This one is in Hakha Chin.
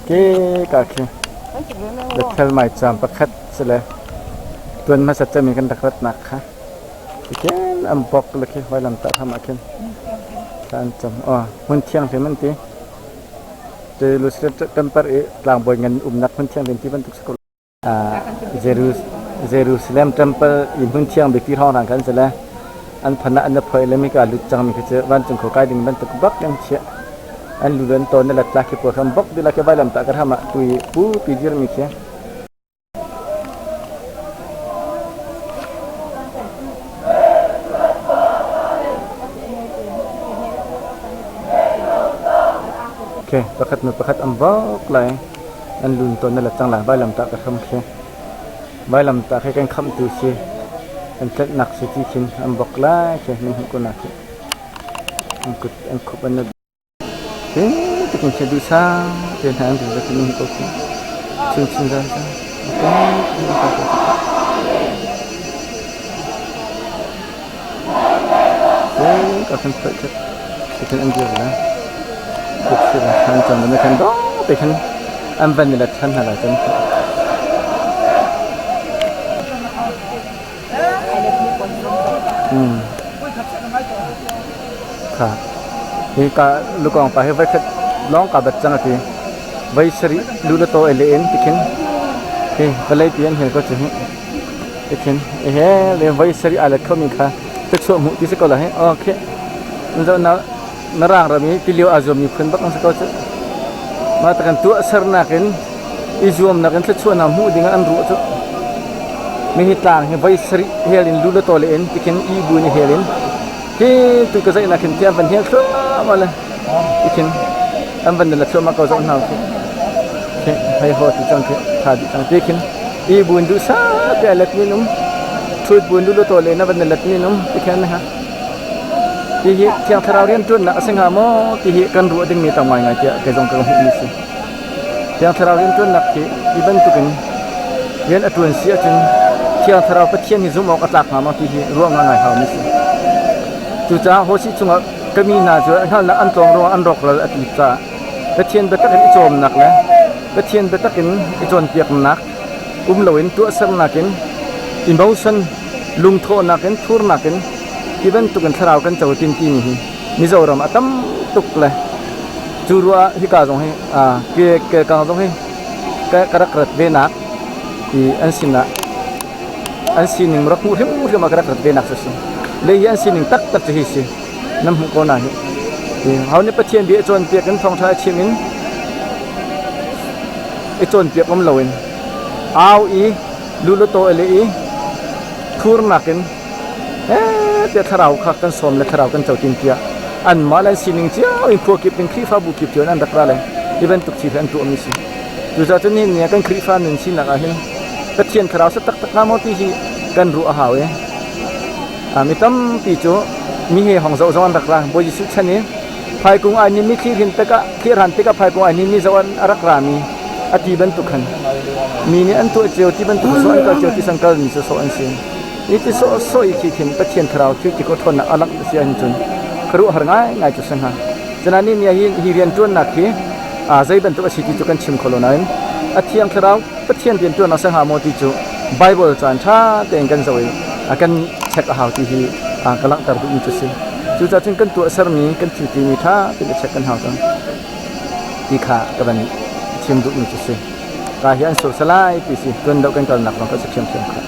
Ke ka khi Bethel maicaam pakhat si le tuan hmasat cemmi kan rak ratnak kha tikhin an bok le khi vailamtah hram ah khin thla an cam. Aw, hmun thianghlim an ti. Jerusalem temple i tlangbawi ngan umnak hmun thianghlim ti bantuk si ko. Jerusalem temple i hmun thiang bik ti hrawnghrang khan si le an phan ah an i phoih le mika lut cangmi khi cu vancung khua kai ding bantuk bak in chiah an lu an tawn le latla khi pawl khan bok dih khi vailamtah ka hram ah tui pupi dirmi khi. Okay, pakhat nu pakhat an bok lai. An lun tawn na let cang lai. Vailamtah ka hram khi. Vailamtah khi kan khamhtu si. Kan tlenhnak si ti khin an bok lai khi nan hmuh ko na khi. An kut an khup an Hi tikin khi duhsah te hna an rin khi nan hmuh ko khi. Chun chun zan zan. Ka kan phoih khat. Khin an dir la. Kut si la khan cam na khan dong te khan an van ni la than hna la cun. Kha. Hi ka lukong pa hi vai khat long ka bat chang ati. Vai sari lu la to ele in tikhin. Hi vawlei pi an hel ko chu hi. Tikhin ehe le vai sari alet kho mi kha te chuah mu ti si ko la hi. Okay. Zo na na rang ram i tilio aa zuammi phun bak an si ko cu. Mah takan tuah sernak in i zuamnak in thluachuahnak hmuh ding ah an ruah cu. Mi hi tlang hi voi sarih hel in lu le taw le in tikhin i bu in hel in hi tu ka zaihnak hin tiah van hel thluahmah le tikhin an van la thluahmah ko zoh hna khi. Khi hei ho ti cang khi tha dih cang ti khin i bu in duhsah te a let min um thut bu in lu le taw le na van let min um tikhin ha. Hihi Thiang Thlarau rianṭuannak a si hnga maw tihi kan ruah dingmi tam ngaingai tiah kei zong ka hmuhmi a si. Thiang Thlarau rianṭuannak hi hi bantukin rian a ṭuan si ahcun Thiang Thlarau Pathian hi zumh awk a tlak hnga maw ti hi ruah ngaingai haumi a si. Cucaah Hosea chungah ka mi hna cu hngalhnak an tlawm ruangah an rawkral a ti caah Pathian biatak in i cawmnak le Pathian biatak in i cawnpiaknak um loin tuahsernak in emotion lungthawhnak in thurnak in hi bantuk in thlarau kan co tin timi hi Mizoram a tam tuk le cu ruah hika zong hi ke ke kang zong hi ka rak rat ve nak i an sinah an sining rak hmuh hrimhrim ah ka rak rat ve nak cu si le hi an sining taktak cu hi si nan hmuh ko na hi hau nih Pathian bia cawnpiak in thawngṭha chim in i cawnpiak um loin au i lulutaw le i thurnak in tiah thlarau kha kan sawm le thlarau kan co tin tiah anmah le an sining cio in khua kip in Khrihfabu kip cio in an rak ra le hi bantuk thil hi an tuahmi si. Cucaah cun nihin ni ah kan Khrihfa nun sinak ah hin Pathian thlarau sa taktak hnga maw ti hi kan ruah a hau i mi tampi cu mi he hong zoh zong an rak ra. Bawi Jesuh chan i phaikung ai nin mi thlir hin tikah thlir han tikah phaikung ai nin mi zoh an rak rami a ti bantuk khan mi nih an tuah cio ti bantuk so an kal cio ti sang kal mi cu sawh an si. Hi ti sawhsawh i khi khin Pathian thlarau thil ti khawh ṭhawnnak a langh si ahhin cun khuaruahhar ngaingai cu si hnga. Cunain nih hi hi rianṭuannak hi zei bantuk a si ti cu kan chim kho lo nain a Thiang Thlarau Pathian rianṭuannak si hnga maw ti cu Baibal caan ṭha tein kan zoh i kan check a hau ti hi ka langhter duhmi cu si. Cucaah cun kan tuahsermi kan thil timi ṭha tein i check kan hau cang ti kha ka van chim duhmi cu si. Ka hi an sur salai ti si tuan deuh kan kalnak zong ka si ṭhiamṭhiam kha.